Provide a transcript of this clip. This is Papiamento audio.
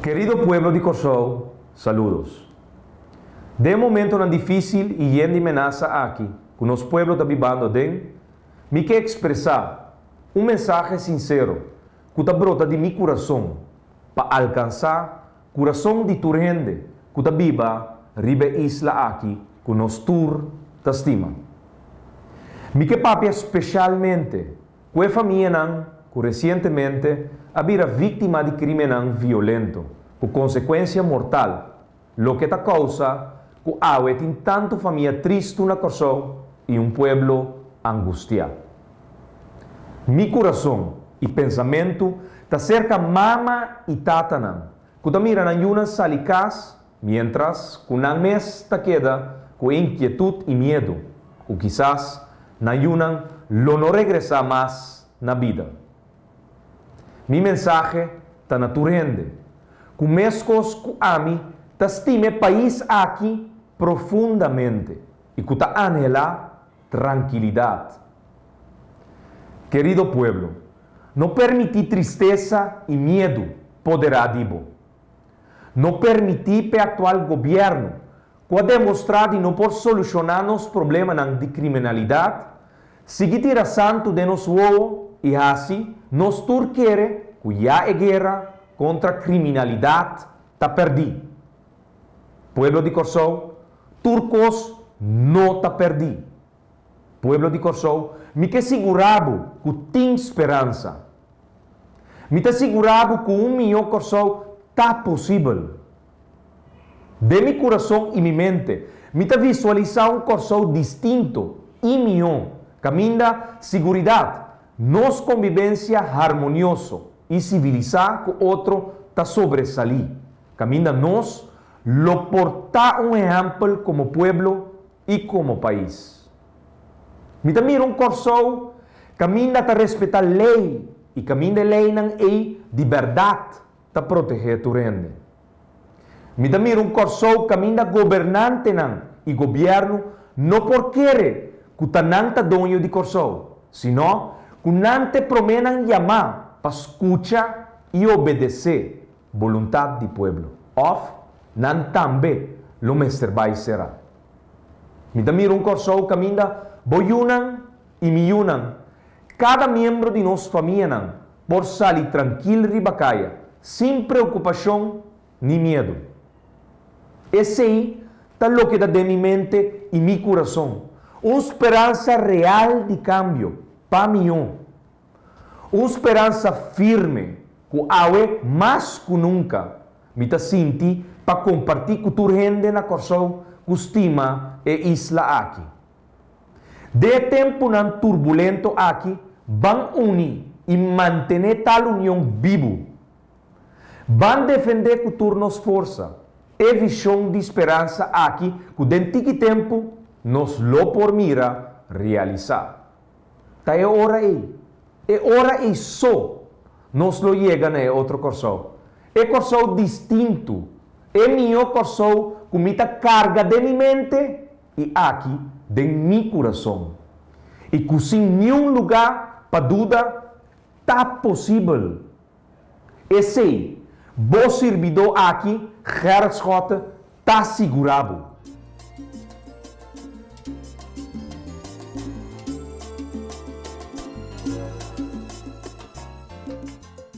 Kerido pueblo di Kòrsou, saludos. Den e momentonan difísil i yen di menasa aki ku nos pueblo ta bibando aden, mi ke ekspresá un mensahe sinsero ku ta brota di mi kurason pa alkansá kurason di tur hende ku ta biba riba e isla aki ku nos tur ta stima. Mi ke papia speshalmente Ku e famianan ku resientemente a bira víktima di krímennan violento ku konsekuensia mortal, loke ta kousa ku awe tin tantu famia tristu na Kòrsou i un pueblo angustiá. Mi kurason i pensamentu ta serka mama i tatanan ku ta mira nan yunan sali kas miéntras ku nan mes ta keda ku e inkietut i miedu ku kisas nan yunan lo no regresá mas na bida. Mi mensahe ta na tur hende ku meskos ku ami ta stima e pais aki profundamente i ku ta anhelá trankilidat. Kerido pueblo, no permití tristesa i miedu poderá di bo. No permití p'e aktual gobièrnu, ku a demostrá di no por solushoná nos problemanan di kriminalidat, sigui tira santu den nos wowo i hasi nos tur kere ku ya e guera kontra kriminalidat ta pèrdí. Pueblo di Kòrsou, tur kos no ta pèrdí. Pueblo di Kòrsou, mi ke sigurá bo ku tin speransa. Mi ta sigurá bo ku un mihó Kòrsou ta posibel. Den mi kurason i mi mente, mi ta visualisá un Kòrsou distinto i mihó, kaminda siguridat, nos kombibensia harmonioso i sivilisá ku otro ta sobresalí, kaminda nos lo por ta un ehèmpel komo pueblo i komo pais. Mi ta mira un Kòrsou kaminda ta respetá lei i kaminda e leinan ei di bèrdat ta protegé tur hende. Mi ta mira un Kòrsou kaminda gobernantenan i gobièrnu no por kere ku ta nan ta doño di Kòrsou, sino ku nan t'e proménan yamá pa skucha i obedesé boluntat di pueblo, òf nan tambe lo mester bai será. Mi ta mira un Kòrsou kaminda bo yunan i mi yunan, kada miembro di nos famianan por sali trankil riba kaya, sin preokupashon ni miedu. Esei ta loke ta den mi mente i mi kurason, un speransa real di kambio pa mihó. Un speransa firme ku awe mas ku nunka mi ta sinti pa kompartí ku tur hende na Kòrsou ku stima e isla aki. Den e tempunan turbulento aki ban uni i mantené tal union bibu. Ban defendé ku tur nos forsa e vishon di speransa aki ku den tiki tempu nos lo por mira realisá. Ta e ora ei, e ora ei so, nos lo yega na e otro Kòrsou. E Kòrsou distinto, e mihó Kòrsou ku mi ta karga den mi mente i aki den mi kurason. I ku sin niun lugá pa duda ta posibel. Esei, bo sirbidó aki, Gerrit Schotte, ta sigurá bo.